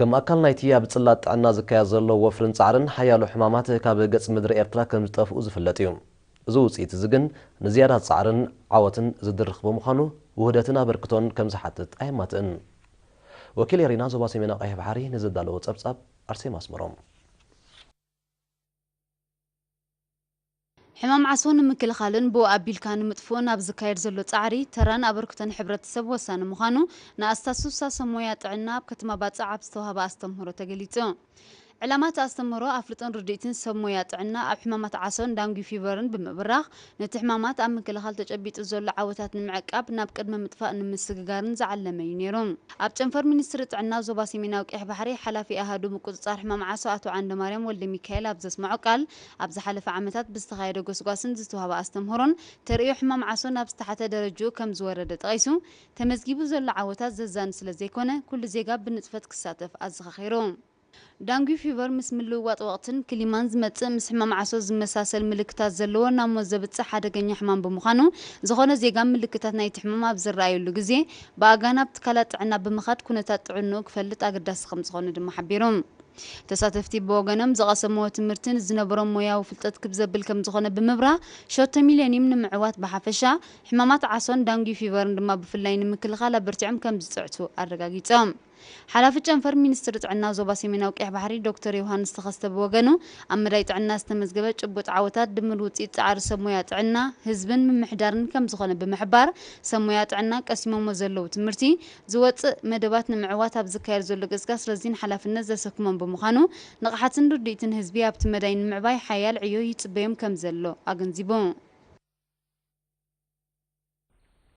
ከም ኣካል ናይቲ ኣብ ጽላት ጥዕና ዝካየድ ዘሎ ወፍርን ጻዕርን፣ ሓያሎ ሕማማት ካብ ገጽ ምድሪ ኤርትራ ከም ዝጠፍኡ ዝፍለጥ እዩ። እዚ ውጽኢት እዚ ግን ንዝያዳ ጻዕርን ዓወትን ዝድርኽ ብምዃኑ፣ ውህደትን ኣበርክቶን ከም ዝሓትት ኣየማትእን። ወኪል ኤሪና ዞባ ሰሜናዊ ቀይሕ ባሕሪ ንዘዳለዎ ጸብጻብ ኣርሴማ ኣስመሮም። ሕማም ዓሶ ንምክልኻልን ብኡ ኣቢልካ ንምጥፍኡን ኣብ ዝካየድ ዘሎ ጻዕሪ፣ ተራን ኣበርክቶን ሕብረተሰብ ወሳኒ ምዃኑ ንኣስታስሳ ሰብ ሞያ ጥዕና ኣብ ከተማ ባጽዕ ኣብ ዝተዋህበ ኣስተምህሮ ተገሊጹ። ዕላማ እቲ ኣስተምህሮ፣ ኣፍልጦን ርድኢትን ሰብ ሞያ ጥዕና ኣብ ሕማማት ዓሶን ዳንጊ ፊቨርን ብምብራኽ፣ ነቲ ሕማማት ኣብ ምክልኻል ተጨቢጡ ዘሎ ዓወታት ንምዕቃብ ናብ ቅድመ ምጥፋእ ንምስግጋርን ዝዓለመ እዩ ነይሩ። ኣብ ጨንፈር ሚኒስትሪ ጥዕና ዞባ ሰሜናዊ ቀይሕ ባሕሪ ሓላፊ ኣሃዱ ምቁጽጻር ሕማም ዓሶ ኣቶ ዓንደማርያም ወልደሚካኤል ኣብ ዘስምዖ ቃል፣ ኣብ ዝሓለፈ ዓመታት ብዝተኻየደ ጎስጓስን ዝተዋህበ ኣስተምህሮን፣ ተርእዮ ሕማም ዓሶ ናብ ዝተሓተ ደረጅኡ ከም ዝወረደ ጠቒሱ፣ ተመዝጊቡ ዘሎ ዓወታት ዘዛንይ ስለ ዘይኮነ፣ ኩሉ ዜጋ ብንጥፈት ክሳተፍ ኣዘኻኺሩ። ዳንጊ ፊቨር ምስ ምልውዋጥ ወቕትን ክሊማን ዝመጽእ፣ ምስ ሕማም ዓሶ ዝመሳሰል ምልክታት ዘለዎ ናብ ሞት ዘብጽሕ ሓደገኛ ሕማም ብምዃኑ፣ ዝኾነ ዜጋ ምልክታት ናይቲ ሕማም ኣብ ዝረኣየሉ ግዜ፣ ብኣጋን ኣብ ትካላት ጥዕና ብምኻድ ኩነታት ጥዕንኡ ክፈልጥ ኣገዳሲ ከም ዝኾነ ድማ ሓቢሩ። ተሳተፍቲ ብወገኖም ዝቐሰምዎ ትምህርትን ዝነበሮም ሞያዊ ፍልጠት ክብ ዘብል ከም ዝኾነ ብምብራህ፣ ሸቶ ሚልዮኒየም ንምዕዋት ብሓፈሻ፣ ሕማማት ዓሶን ዳንጊ ፊቨርን ድማ ብፍላይ ንምክልኻል ኣበርቲዖም ከም ዝጽዕቱ ኣረጋጊጾም። ሓላፊ ጨንፈር ሚኒስትሪ ጥዕና ዞባ ሰሜናዊ ቀይሕ ባሕሪ ዶክተር ዮሃንስ ተኸስተ ብወገኑ፣ ኣብ መዳይ ጥዕና ዝተመዝገበ ጭቡጥ ዓወታት ድምር ውፅኢት ፃዕሪ ሰብ ሞያ ጥዕና፣ ህዝብን ምምሕዳርን ከም ዝኾነ ብምሕባር፣ ሰብ ሞያ ጥዕና ቀሲሞሞ ዘለዉ ትምህርቲ፣ ዝወፅእ መደባት ንምዕዋት ኣብ ዝካየድ ዘሎ ገስጋስ ረዚን ሓላፍነት ዘሰክሞም ብምዃኑ፣ ንቕሓትን ርድኢትን ህዝቢ ኣብቲ መዳይ ንምዕባይ ሓያል ዕዮ ይፅበዮም ከም ዘሎ ኣገንዚቡ።